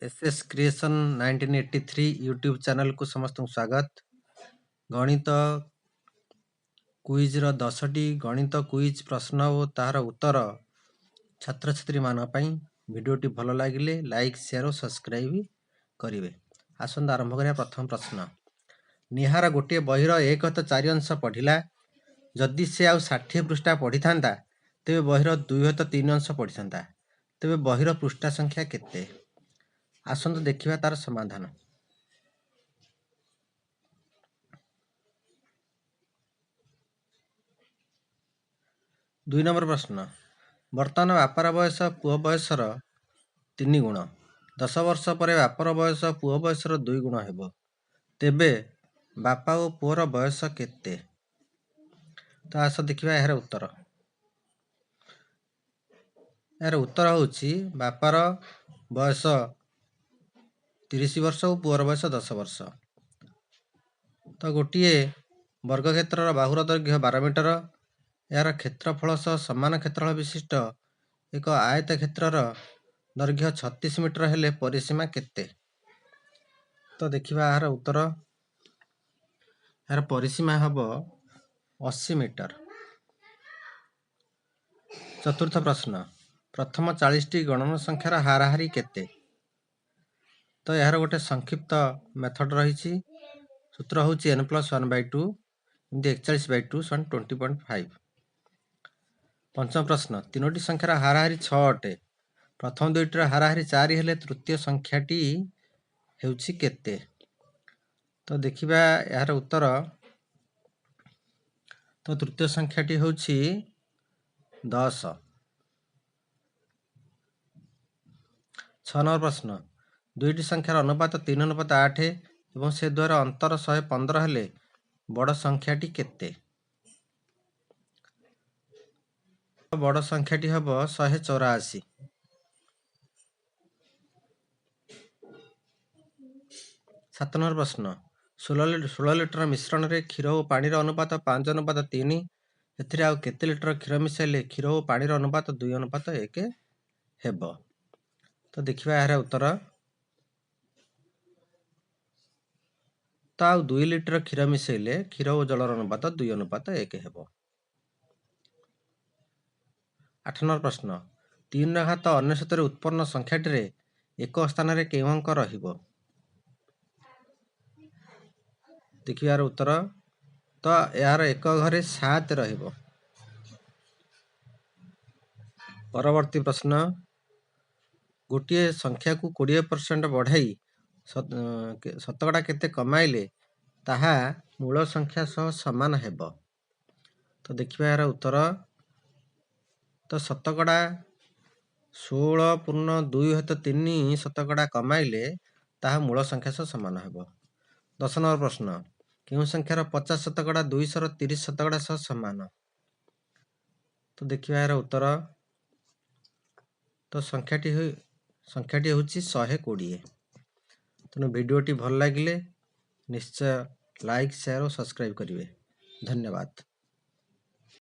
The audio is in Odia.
ଏସ୍ କ୍ରିଏସନ୍ 1983 ୟୁଟ୍ୟୁବ୍ ଚ୍ୟାନେଲକୁ ସମସ୍ତଙ୍କୁ ସ୍ୱାଗତ। ଗଣିତ କୁଇଜ୍ର 10ଟି ଗଣିତ କୁଇଜ୍ ପ୍ରଶ୍ନ ଓ ତାହାର ଉତ୍ତର ଛାତ୍ରଛାତ୍ରୀମାନଙ୍କ ପାଇଁ। ଭିଡ଼ିଓଟି ଭଲ ଲାଗିଲେ ଲାଇକ୍, ସେୟାର ଓ ସବସ୍କ୍ରାଇବ୍ କରିବେ। ଆସନ୍ତୁ ଆରମ୍ଭ କରିବା। ପ୍ରଥମ ପ୍ରଶ୍ନ: ନିହାର ଗୋଟିଏ ବହିର 1/4 ଅଂଶ ପଢ଼ିଲା। ଯଦି ସେ ଆଉ 60 ପୃଷ୍ଠା ପଢ଼ିଥାନ୍ତା, ତେବେ ବହିର 2/3 ଅଂଶ ପଢ଼ିଥାନ୍ତା। ତେବେ ବହିର ପୃଷ୍ଠା ସଂଖ୍ୟା କେତେ? ଆସନ୍ତୁ ଦେଖିବା ତାର ସମାଧାନ। 2 ନମ୍ବର ପ୍ରଶ୍ନ: ବର୍ତ୍ତମାନ ବାପାର ବୟସ ପୁଅ ବୟସର 3 ଗୁଣ। 10 ବର୍ଷ ପରେ ବାପାର ବୟସ ପୁଅ ବୟସର 2 ଗୁଣ ହେବ। ତେବେ ବାପା ଓ ପୁଅର ବୟସ କେତେ? ତ ଆସ ଦେଖିବା ଏହାର ଉତ୍ତର। ଏହାର ଉତ୍ତର ହେଉଛି, ବାପାର ବୟସ 30 ବର୍ଷ ଓ ପୁଅର ବୟସ 10 ବର୍ଷ। ତ ଗୋଟିଏ ବର୍ଗକ୍ଷେତ୍ରର ବାହୁର ଦୈର୍ଘ୍ୟ 12 ମିଟର। ଏହାର କ୍ଷେତ୍ରଫଳ ସହ ସମାନ କ୍ଷେତ୍ରଫଳ ବିଶିଷ୍ଟ ଏକ ଆୟତକ୍ଷେତ୍ରର ଦୈର୍ଘ୍ୟ 36 ମିଟର ହେଲେ ପରିସୀମା କେତେ? ତ ଦେଖିବା ଏହାର ଉତ୍ତର। ଏହାର ପରିସୀମା ହେବ 80 ମିଟର। ଚତୁର୍ଥ ପ୍ରଶ୍ନ: ପ୍ରଥମ 40ଟି ଗଣନ ସଂଖ୍ୟାର ହାରାହାରି କେତେ? ତ ଏହାର ଗୋଟେ ସଂକ୍ଷିପ୍ତ ମେଥଡ଼ ରହିଛି। ସୂତ୍ର ହେଉଛି ଏନ୍ ପ୍ଲସ୍ 1 ବାଇ 2। ଏମିତି 41 ବାଇ 2 ସମାନ 20.5। ପଞ୍ଚମ ପ୍ରଶ୍ନ: ତିନୋଟି ସଂଖ୍ୟାର ହାରାହାରି 6 ଅଟେ। ପ୍ରଥମ ଦୁଇଟିର ହାରାହାରି 4 ହେଲେ ତୃତୀୟ ସଂଖ୍ୟାଟି ହେଉଛି କେତେ? ତ ଦେଖିବା ଏହାର ଉତ୍ତର। ତ ତୃତୀୟ ସଂଖ୍ୟାଟି ହେଉଛି 10। 6 ନମ୍ବର ପ୍ରଶ୍ନ: ଦୁଇଟି ସଂଖ୍ୟାର ଅନୁପାତ 3 ଅନୁପାତ 8 ଏବଂ ସେ ଦ୍ୱାରା ଅନ୍ତର 115 ହେଲେ ବଡ଼ ସଂଖ୍ୟାଟି କେତେ? ବଡ଼ ସଂଖ୍ୟାଟି ହେବ 184। 7 ନମ୍ବର ପ୍ରଶ୍ନ: 16 ଲିଟର ମିଶ୍ରଣରେ କ୍ଷୀର ଓ ପାଣିର ଅନୁପାତ 5 ଅନୁପାତ 3। ଏଥିରେ ଆଉ କେତେ ଲିଟର କ୍ଷୀର ମିଶାଇଲେ କ୍ଷୀର ଓ ପାଣିର ଅନୁପାତ 2 ଅନୁପାତ 1 ହେବ? ତ ଦେଖିବା ଏହାର ଉତ୍ତର। ତ ଆଉ 2 ଲିଟର କ୍ଷୀର ମିଶାଇଲେ କ୍ଷୀର ଓ ଜଳର ଅନୁପାତ 2 ଅନୁପାତ 1 ହେବ। 8 ନମ୍ବର ପ୍ରଶ୍ନ: 3ର ଘାତ 99ରେ ଉତ୍ପନ୍ନ ସଂଖ୍ୟାଟିରେ ଏକକ ସ୍ଥାନରେ କେଉଁ ଅଙ୍କ ରହିବ? ଦେଖିବା ଏହାର ଉତ୍ତର। ତ ଏହାର ଏକ ଘରେ 7 ରହିବ। ପରବର୍ତ୍ତୀ ପ୍ରଶ୍ନ: ଗୋଟିଏ ସଂଖ୍ୟାକୁ 20% ବଢ଼ାଇ ଶତକଡ଼ା କେତେ କମାଇଲେ ତାହା ମୂଳ ସଂଖ୍ୟା ସହ ସମାନ ହେବ? ତ ଦେଖିବା ଏହାର ଉତ୍ତର। ତ ଶତକଡ଼ା 16.2/3 ଶତକଡ଼ା କମାଇଲେ ତାହା ମୂଳ ସଂଖ୍ୟା ସହ ସମାନ ହେବ। 10 ନମ୍ବର ପ୍ରଶ୍ନ: କେଉଁ ସଂଖ୍ୟାର 50 ଶତକଡ଼ା 200ର 30 ଶତକଡ଼ା ସହ ସମାନ? ତ ଦେଖିବା ଏହାର ଉତ୍ତର। ତ ସଂଖ୍ୟାଟି ହେଉଛି 120। ତେଣୁ ଭିଡ଼ିଓଟି ଭଲ ଲାଗିଲେ ନିଶ୍ଚୟ ଲାଇକ୍, ସେୟାର ଓ ସବସ୍କ୍ରାଇବ୍ କରିବେ। ଧନ୍ୟବାଦ।